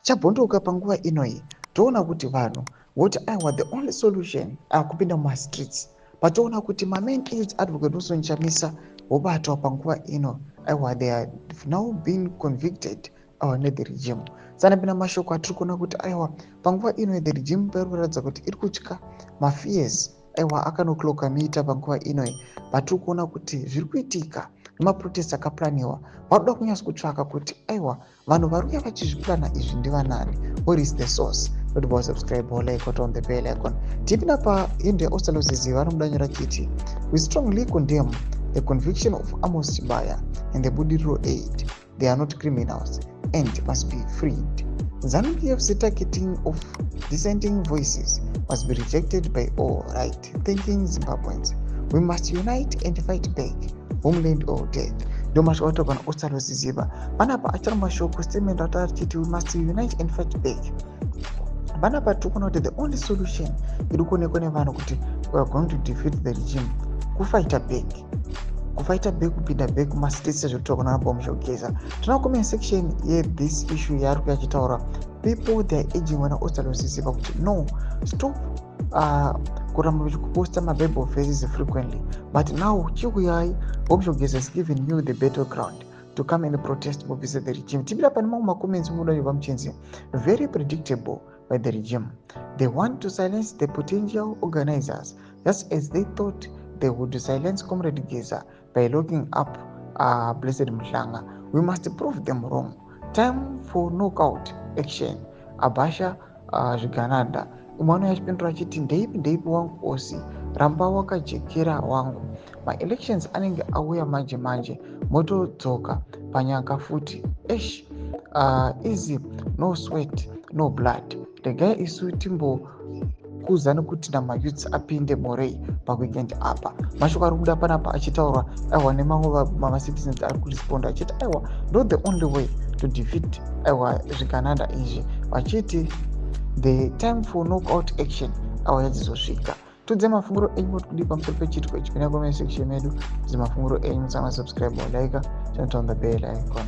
Chabvondoka panguva inoyi, toona kuti vanhu voti aiwa, the only solution akupinda mumastreets. Patoona kuti mamain youth advocate Nelson Chamisa vobatwa panguva ino. Aiwa, they are now been convicted, aiwa, nethe regime. Sanapinda mashoko atiri kuona kuti aiwa, panguva ino the regime pairi kuratidza kuti iri kutya mafears, aiwa, akanoclocka meter panguva inoi. Patiri kuona kuti zviri kuitika nemaprotest akaplaniwa, varoda kunyatso kutsvaka kuti aiwa, vanhu vari kuya vachizviplana izvi ndivanani? What is the source? Not subscribe or like, on the bell icon. Tipinda pahindo yaOstallos Siziba, anomudanyura chiti, "We strongly condemn the conviction of Amos Chibaya and the Budiriro 8. They are not criminals and must be freed. ZANU-PF's targeting of dissenting voices must be rejected by all right thinking Zimbabweans. We must unite and fight back. Homeland or death." Ndo mashoko ataurwa naOstallos Siziba panapa. Achitaura mashoko, statement ataura achiti, "We must unite and fight back." Panapa tiri kuona kuti the only solution iri kuonekwa nevanhu kuti we are going to defeat the regime kufighta back, kufighta back, kupinda back kumastreets, sezvekutaurwa naBombshell Geza. Tinoona comment section yethis issue yaari kuya achitaura. People, they are urging vana Ostallos Siziba kuti no, stop kuramba vachikuposta mabible verses frequently, but now chikuyai, Bombshell Geza is giving you the battle ground to come and protest, mubvise the regime. Tipira pane mamwe macomments muda vamuchinzi, "Very predictable by the regime. They want to silence the potential organizers, just as they thought they would silence Comrade Geza by locking up Blessed Mhlanga. We must prove them wrong. Time for knockout action. Abhasha zvigananda." Umwe anouya achipindura achiti, "Ndeipi, ndeipi wangu osi, ramba wakajekera wangu. Maelections anenge auya manje manje, motodzoka panyanga futi. Esh, easy, no sweat no blood. Regai isu timbokuza nekuti namayouths apinde morei paweekend apa." Mashoko ari kubuda panapa achitaurwa, aiwa, nemamwe mamacitizens ari kuresponda achiti aiwa, ndo the only way to defeat, aiwa, zvigananda izvi, vachiti the time for knockout action, aiwa, yadzizosvika. Tudze mafunguro enyu kuti kudii pamusoro pechiitiko ichi. Pinda comment section medu, tudze mafunguro enyu. Musama subscribe or like, turn on the bell icon.